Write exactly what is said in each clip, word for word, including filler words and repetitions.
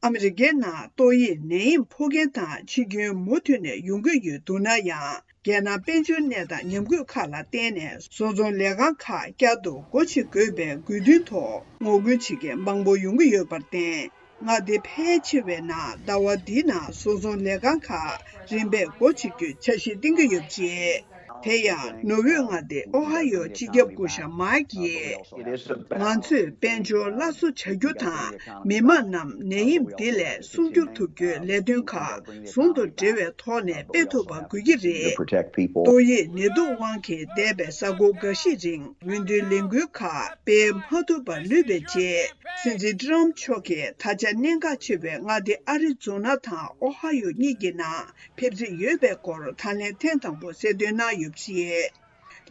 ཨ་མི་རི་ཀའི་ནང་ཏོག་དབྱིབས་ནད་ཡམས་ཕོག་མཁན་དང་འཆི་མཁན་མུ་མཐུད་ནས་ཡོང་གི་ཡོད་འདུག་ན་ཡང་། རྒྱལ་ནང་དཔལ་འབྱོར་གནས་སྟངས་ཉམས་རྒུད་ཁག་ལ་བརྟེན་ནས་བཟོ་ཚོང་ལས་ཁང་ཁག་བསྐྱར་དུ་སྒོ་ཕྱེ་དགོས་པའི་དགོས་འདུན་ཐོག་ངོ་རྒོལ་བྱེད་མཁན་མང་པོ་ཡོང་གི་ཡོད་པར་བརྟེན། མངའ་སྡེ་ཕལ་ཆེ་བའི་ནང་ཟླ་བ་འདིའི་ནང་བཟོ་ཚོང་ལས་ཁང་ཁག་རིམ་པས་སྒོ་ཕྱེ་རྒྱུའི་འཆར་གཞི་བཏིང་གི་ཡོད་པ་རེད། དེ་ཡང་ནོར་ཝེ་མངའ་སྡེ་ཨོ་ཧ་ཡོ་སྤྱི་ཁྱབ་སྐུ་ཞབས་མཱིག་གིས། ང་ཚོས་དཔལ་འབྱོར་སླར་གསོ་བྱ་རྒྱུ་དང་མི་མང་རྣམས་ནད་ཡམས་འདི་ལས་སྲུང་སྐྱོབ་ཐུབ་རྒྱུའི་ལས་དོན་ཁག་ཟུང་དུ་འབྲེལ་བའི་ཐོག་ནས་སྤེལ་ཐུབ་པ་དགོས་ཀྱི་རེད། ཏོག་དབྱིབས་ནད་དུག་དབང་གིས་འདས་པའི་གཟའ་འཁོར་འགའ་ཤས་རིང་འོས་བསྡུའི་ལས་འགུལ་ཁག་སྤེལ་མ་ཐུབ་པར་ལུས་པའི་རྗེས། སྲིད་འཛིན་ཏྲམ་མཆོག་གིས་ད་ཆ་གནད་འགག་ཆེ་བའི་མངའ་སྡེ་ཨ་རི་ཛོ་ན་དང་ཨོ་ཧ་ཡོ་གཉིས་ཀྱི་ནང་ཕེབས་རྩིས་ཡོད་པའི་སྐོར་ད་ལན་ཐེངས་དང་པོ་གསལ་སྟོན་གནང་ཡོད་པ་རེད།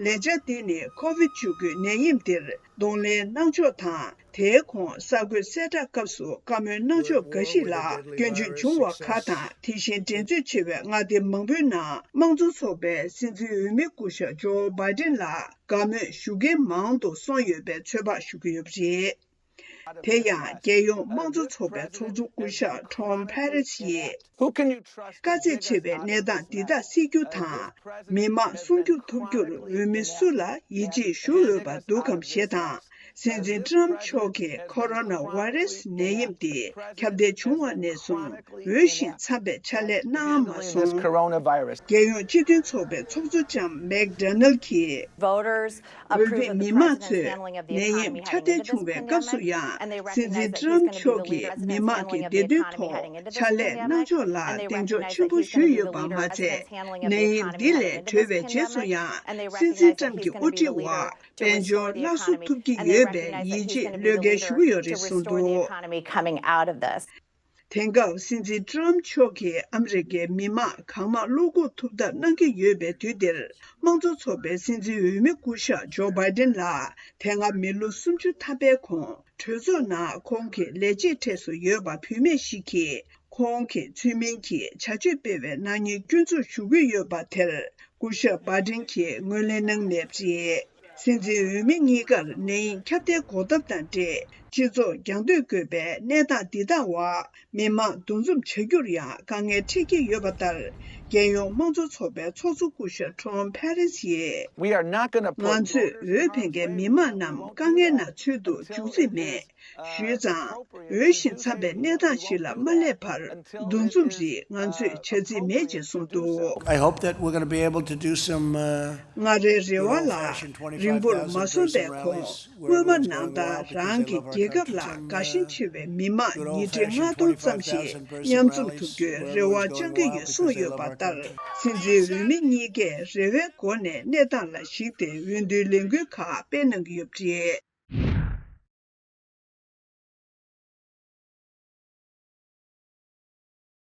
ལས་འཆར་འདི་ནི་ཁོ་ཝིད་བཅུ་དགུ་ནད་ཡམས་འདིར་གདོང་ལེན་གནང་ཕྱོགས་དང་། དེའི་གོང་གསར་འགོད་གསལ་བསྒྲགས་སྐབས་སུ་བཀའ་མོལ་གནང་ཕྱོགས་འགའ་ཞིག་ལ་སྐྱོན་བརྗོད་བྱུང་བ་ཁག་དང་། དེ་བཞིན་འགྲན་རྩོད་ཆེ་བའི་མངའ་སྡེ་མང་པོའི་ནང་དམངས་གཙོ་ཚོགས་པའི་སྲིད་འཛིན་འོས་མི་སྐུ་ཞབས་ཇོ་བྷའི་ཏིན་ལ་དགའ་མོས་ཞུ་མཁན་མང་དུ་སོང་ཡོད་པའི་ཚོད་དཔག་ཞུ་གི་ཡོད་པ་རེད། དེ་ཡང་རྒྱལ་ཡོངས་དམངས་གཙོ་ཚོགས་པའི་ཚོགས་གཙོ་སྐུ་ཞབས་ཊོམ་ཕེ་རེས་ཡིས། དཀའ་ཚེགས་ཆེ་བའི་གནས་སྟངས་འདི་དག་སེལ་རྒྱུ་དང་། མི་མང་སྲུང་སྐྱོབ་ཐུབ་རྒྱུར་འོས་མི་སུ་ལ་ཡིད་ཆེས་ཞུ་འོས་པ་འདུག་གམ་ཞེས་དང་། སྲིད་འཛིན་ཏྲམ་མཆོག་གིས་ཁོ་རོ་ན་བྷའི་རེ་སི་ནད་ཡམས་འདི་ཁྱབ་གདལ་བྱུང་བ་ནས་བཟུང་འོས་ཤིང་འཚམ་པའི་ཕྱག་ལས་གནང་མ་སོང་། རྒྱལ་ཡོངས་སྤྱི་མཐུན་ཚོགས་པའི་ཚོགས་གཙོ་ལྕམ་མེག་ཌོ་ནལ་གྱིས། འོས་འཕེན་མི་མང་ཚོས་ནད་ཡམས་ཁྱབ་གདལ་བྱུང་བའི་སྐབས་སུ་ཡང་། སྲིད་འཛིན་ཏྲམ་མཆོག་གིས་མི་མང་གི་བདེ་དོན་ཐོག་ཕྱག་ལས་གནང་ཕྱོགས་ལ་གདེང་འཇོག་ཆེན་པོ་ཞུས་ཡོད་པ་མ་ཚད། ནད་ཡམས་འདི་ལས་གྲོལ་བའི་རྗེས་སུ་ཡང་། སྲིད་འཛིན་ཏྲམ་གྱི་དབུ་ཁྲིད་འོག་དཔལ་འབྱོར་སླར་གསོ་ཐུབ་ཀྱི་ཡོད་པའི་ཡིད་ཆེས་བློས་འགེལ་ཞུ་གི་ཡོད་རེད་གསུངས་འདུག་དེང་སྐབས་སྲིད་འཛིན་ཏྲམ་མཆོག་གིས་ཨ་མི་རི་ཀའི་མི་མང་གང་མང་བློ་འགུག་ཐུབ་ཐབས་གནང་གི་ཡོད་པའི་དུས་འདིར། དམངས་གཙོ་ཚོགས་པའི་སྲིད་འཛིན་འོས་མི་སྐུ་ཞབས་ཇོ་བྷའི་ཏིན་ལ་དེ་སྔ་མི་ལོ་སུམ་ཅུ་ཐམ་པའི་གོང་གྲོས་ཚོགས་ནང་ཁོང་གི་ལས་བྱེད་གྲས་སུ་ཡོད་པ་བུད་མེད་ཞིག་གིས། ཁོང་གིས་ཚུལ་མིན་གྱི་བྱ་སྤྱོད་སྤེལ་བའི་ནག་ཉེས་སྐྱོན་འཛུགས་ཞུ་གི་ཡོད་པ་དེར། སྐུ་ཞབས་བྷའི་ཏིན་གྱིས་ངོས་ལེན་གནང་མེད་པ་རེད། སྲིད་འཛིན་འོས་མི་གཉིས་ཀར་ནད་ཡམས་ཁྱབ་གདལ་འགོག་ཐབས་དང་འབྲེལ་སྤྱི་ཚོགས་རྒྱང་སྡོད་དགོས་པའི་གནས་སྟངས་འདི་དག་འོག་མི་མང་འདུ་འཛོམས་བྱ་རྒྱུར་ཡང་དཀའ་ངལ་འཕྲད་ཀྱི་ཡོད་པ་ལྟར། རྒྱལ་ཡོངས་དམངས་གཙོ་ཚོགས་པའི་ཚོགས་གཙོ་སྐུ་ཞབས་ཊོམ་ཕེ་རེས་ཡིས། ང་ཚོས་འོས་འཕེན་མཁན་མི་མང་རྣམས་དཀའ་ངལ་ནང་ཚུད་དུ་འཇུག་རྩིས་མེད། ཞུས་ཙང་། འོས་ཤིང་འཚམ་པའི་གནས་སྟངས་ཤིག་ལ་མ་སླེབས་བར་འདུ་འཛོམས་རིགས་ང་ཚོས་བྱ་རྩིས་མེད་ཅེས་གསུངས་འདུག I hope that we're going to be able to do some, uh, ང་རའི་རེ་བ་ལ། རིང་པོར་མ་སོང་པའི་གོང་། སྔོན་མ་ནང་ལྟར་རང་གི་རྒྱལ་ཁབ་ལ་དགའ་ཞེན་ཆེ་བའི་མི་མང་ཉིས་ཁྲི་ལྔ་སྟོང་ཙམ་ཞིག་མཉམ་འཛོམས་ཐུབ་རྒྱུའི་རེ་བ་བཅང་གི་ཡོད་གསུངས་ཡོད་པ་ལྟར། སྲིད་འཛིན་འོས་མི་གཉིས་ཀས་རེ་བའི་སྒོ་ནས་གནས་སྟངས་ལ་གཞིགས་ཏེ་འོས་བསྡུའི་ལས་འགུལ་ཁག་སྤེལ་གནང་གི་ཡོད་པ་རེད།